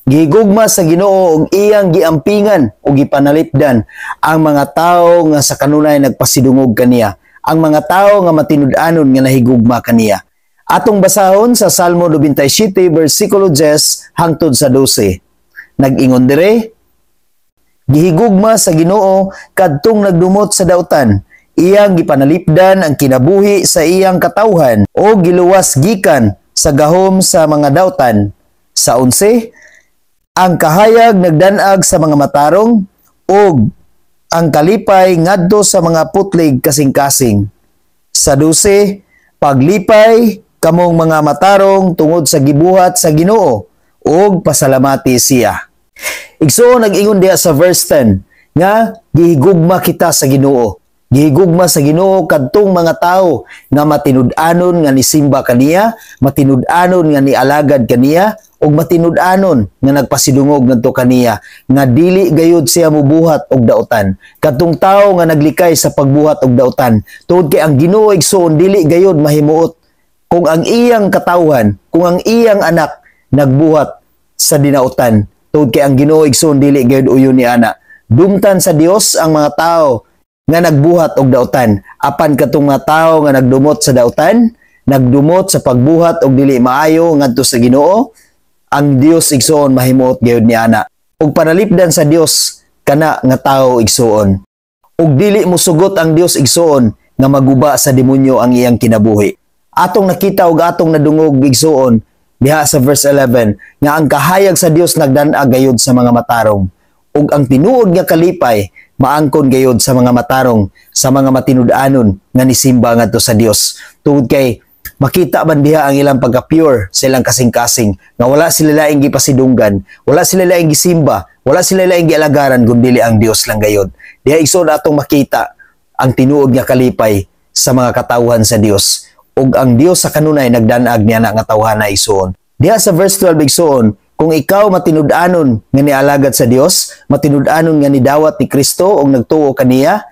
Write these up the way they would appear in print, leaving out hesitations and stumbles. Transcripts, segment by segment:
Gihigugma sa Ginoo og iyang giampingan ug gipanalipdan ang mga tawo nga sa kanunay nagpasidungog kaniya, ang mga tawo nga matinud-anon nga nahigugma kaniya. Atong basahon sa Salmo 97 versikulo 10 hangtod sa 12. Nag-ingon dire, "Gihigugma sa Ginoo kadtong nagdumot sa dautan. Iyang gipanalipdan ang kinabuhi sa iyang katawhan o giluwas gikan sa gahom sa mga dautan." Sa 11, "Ang kahayag nagdanag sa mga matarong ug ang kalipay ngadto sa mga putlig kasing-kasing." Sa 12, "Paglipay kamong mga matarong tungod sa gibuhat sa Ginoo ug pasalamati siya." Igsuon, nag-ingon diha sa verse 10 nga gihigugma kita sa Ginoo. Gihigugma sa Ginoo kadtong mga tawo nga matinud-anon nga nisimba kaniya, matinud-anon nga nialagad kaniya, ug matinud-anon nga nagpasidungog ngadto kaniya nga dili gayud siya mubuhat og dautan. Kadtong tawo nga naglikay sa pagbuhat og dautan, tungod kay ang Ginoo, igsuon, dili gayud mahimuot kung ang iyang katawhan, kung ang iyang anak nagbuhat sa dinautan. Tungod kay ang Ginoo, igsuon, dili gayud uyon ni ana. Dumtan sa Dios ang mga tao nga nagbuhat og dautan. Apan katong mga tao nga nagdumot sa dautan, nagdumot sa pagbuhat og dili maayo ngadto sa Ginoo, ang Dios, igsuon, mahimuot gayud ni ana. Ug panalipdan sa Dios kana nga tao, igsuon. Ug dili musugot ang Dios, igsuon, nga maguba sa demonyo ang iyang kinabuhi. Atong nakita ug atong nadungog, igsuon, diha sa verse 11 nga ang kahayag sa Dios nagdan-ag gayud sa mga matarong ug ang tinuod nga kalipay maangkon gayud sa mga matarong, sa mga matinud-anon nga nisimba ngadto sa Dios, tungod kay makita man diha ang ilang pagka-pure sa ilang kasing-kasing nga wala sila laing gipasidunggan, wala sila laing gisimba, wala sila laing gialagaran kundi ang Dios lang gayud. Diha, igsoon, atong makita ang tinuod nga kalipay sa mga katawhan sa Dios ug ang Dios sa kanunay nagdanag niya na nga tawhana, igsuon. Diha sa verse 12, igsuon, kung ikaw matinud-anon nga nialagad sa Dios, matinud-anon nga nidawat ni Kristo ug nagtuo kaniya,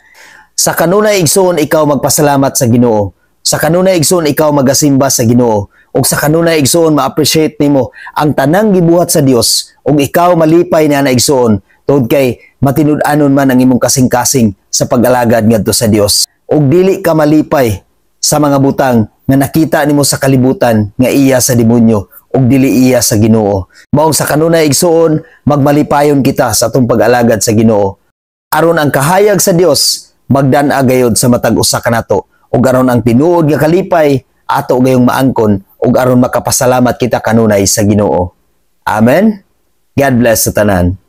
sa kanunay, igsuon, ikaw magpasalamat sa Ginoo. Sa kanunay, igsuon, ikaw magasimba sa Ginoo. Ug sa kanunay, igsuon, ma-appreciate nimo ang tanang gibuhat sa Dios ug ikaw malipay niya na, igsuon, tungod kay matinud-anon man ang imong kasing-kasing sa pag-alagad ngadto sa Dios. Ug dili ka malipay sa mga butang nga nakita nimo sa kalibutan nga iya sa demonyo ug dili iya sa Ginoo. Maong sa kanunay, igsuon, magmalipayon kita sa atong pag-alagad sa Ginoo. Aron ang kahayag sa Dios magdan-a gayod sa matag usa kanato ug aron ang tinuod nga kalipay ato gayong maangkon ug aron makapasalamat kita kanunay sa Ginoo. Amen. God bless sa tanan.